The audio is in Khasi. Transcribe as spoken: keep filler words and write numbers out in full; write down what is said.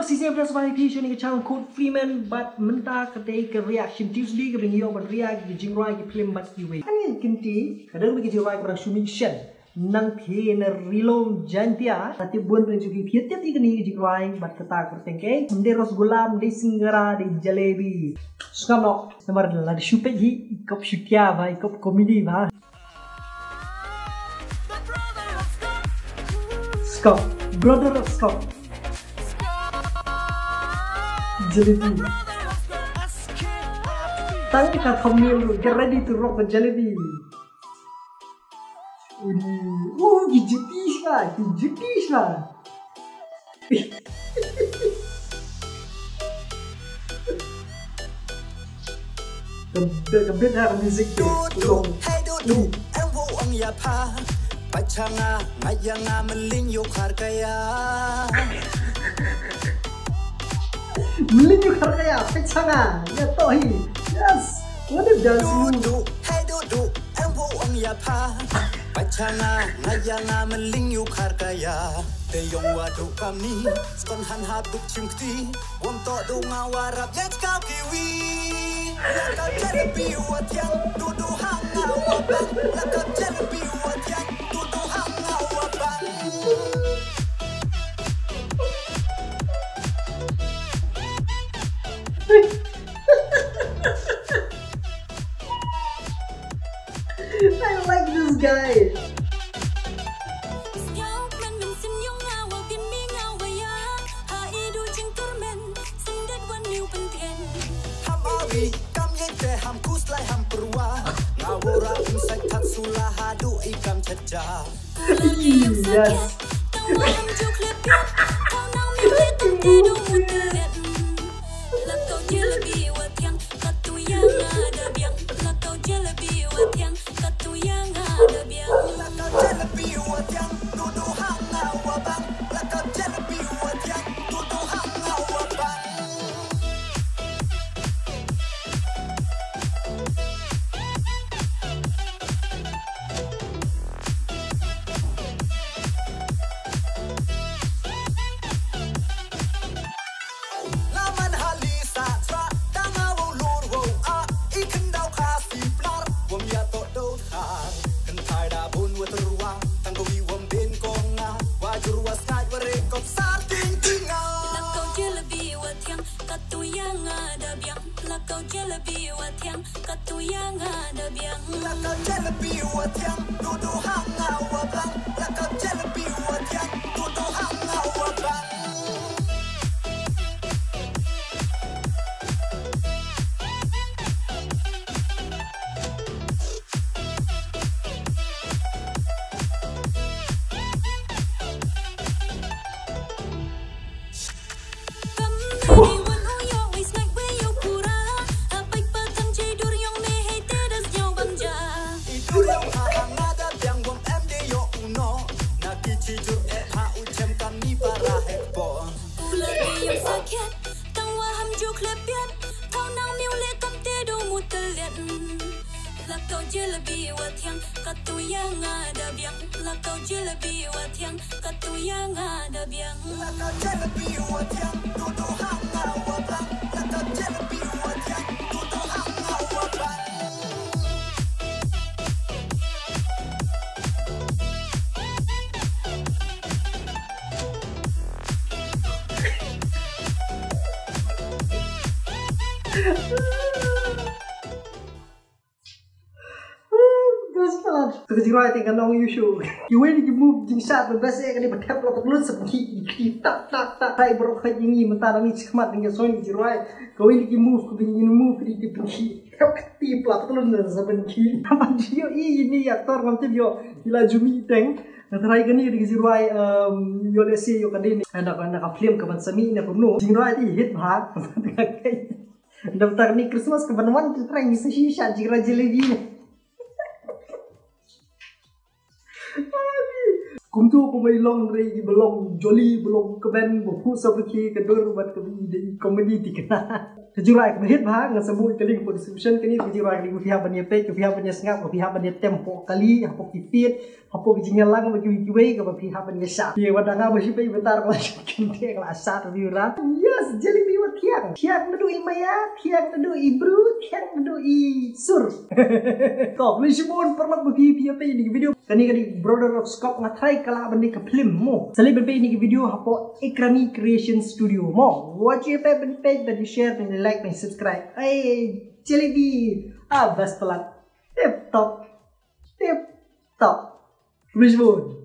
Shisien phi ïa sngewbha ïa phi sha kane ka channel Code Freeman bad mynta ka dei ka reaction Tuesday kaba ngi ïoh ban react ïa ki jingrwai ki film bad kiwei. Hangne kynti ka dang dei ka jingrwai kaba dang shu mih shen. Nangta na Rilum Jaintia. Nga tip bun ruh jong phi phi tip ïa kane ka jingrwai bad kata ka kyrteng ka. Ym dei rasgulla, ym dei singara, dei jalebi. Sngap noh. Namar lada shu peit hi i kop shu tia ba, i kop comedy ba. Skop, brother of Skop. Jalebi. Tang ka thumbnail ruh, get ready to rock the jalebi. Udi, uh, ki jiti sha, ki jiti sha. Ka bit, ka bit ha ka music tu. Dudu, hey Dudu, em wo ang ya pha. Pachanga, ngaya nga meling yo khar kaya. Meling yo khar kaya, pachanga, ya tohi. Yes, what a dance move. Dudu, hey Dudu, em wo ang ya pha. Pachanga, ngaya nga meling yo khar kaya. Te yong wa du kamni, skon han hap duk chim kti. Wam to du nga warap ya chka kiwi. La ka jalebi wa tiang, Dudu hang nga wa bang. La ka jalebi wa tiang, Dudu hang nga wa bang. I like this guy. Ham awi, kam yeng te ham kus lai ham perwa. Nga wora um sai that sula hadu i kam chacha. Yes. Laman hali sa tra, tanga wo lur wo a, i kendau kasi plar, wam ya to do thar. Kentai da bun wa terwa, tang ko wi wam bin konga, wa jur wa skai wa re kop sar ting tinga. Lakau jalebi wa tiang, katu yang ada biang. Lakau jalebi wa tiang, katu yang ada biang. Lakau jalebi wa tiang, dudu hanga wa bang. Lakau jalebi wa tiang, dudu hanga wa bang. Lakau jalebi wa tiang, katu yang ada biang. Lakau jalebi wa tiang, katu yang ada biang. Lakau jalebi wa tiang, dudu hanga wa bang. Lakau jalebi wa tiang, dudu hanga wa bang. Ka jingrwai te kan ong ïu shuh. Ki wei na ki move jingshad ba best eh ka dei ba thep la ka lut sa pynkhih ki kti tak tak tak. Hai bro, hai ngi mynta da ngi chi khmat ngi soi ki jingrwai. Ka wei na ki move, ka wei na ki move ka dei ki pynkhih. Thep kti pla ka lut sa pynkhih. Ban ïoh i ni actor ngam tip ïoh. Ila Jumi Teng. Nga tharai kane ka dei ka jingrwai, um, ïoh lehse ïoh ka dei na ka, na ka film ka ban sa mih na kumno. Jingrwai te hit bha. Daftar ni Christmas ka ban wan ki trai ngi sa shisha jingrwai jalebi. Kumtu kumba i long re, i ba long jolly, ba long kmen, ba phuh sapriki ka dur bad ka ba i dei comedy tikna. Ka jingrwai kaba hit bha ngan sa buh ka link hapoh description. Kane ka jingrwai kane ka phi hap ban ïa peit, ka phi hap ban ïa sngap, ka phi hap ban ïa tem hapoh kali, hapoh ki feed, hapoh ki jingïalang ba kiwei kiwei kaba phi hap ban ïa shad. Ïa ba dang ba shi peit ba tar ka la shad kynthei ka la shad review ra. Yes, jalebi wa thiang. Thiang naduh i maya, thiang naduh i bru, thiang naduh i sur. Ko, khublei shibun paralok ba phi phi ïa peit ïa kane ka video. Kane ka dei Brother of Scop, nga tharai ka lah ban dei ka film mo. Sa leit ban peit ïa kane ka video hapoh Ikrami Creation Studio mo. Wat ju ïa peit ban peit, ban share, ban like, ban subscribe. Ai, jalebi. Ah, best palat. Tip top. Tip top. Khublei shibun.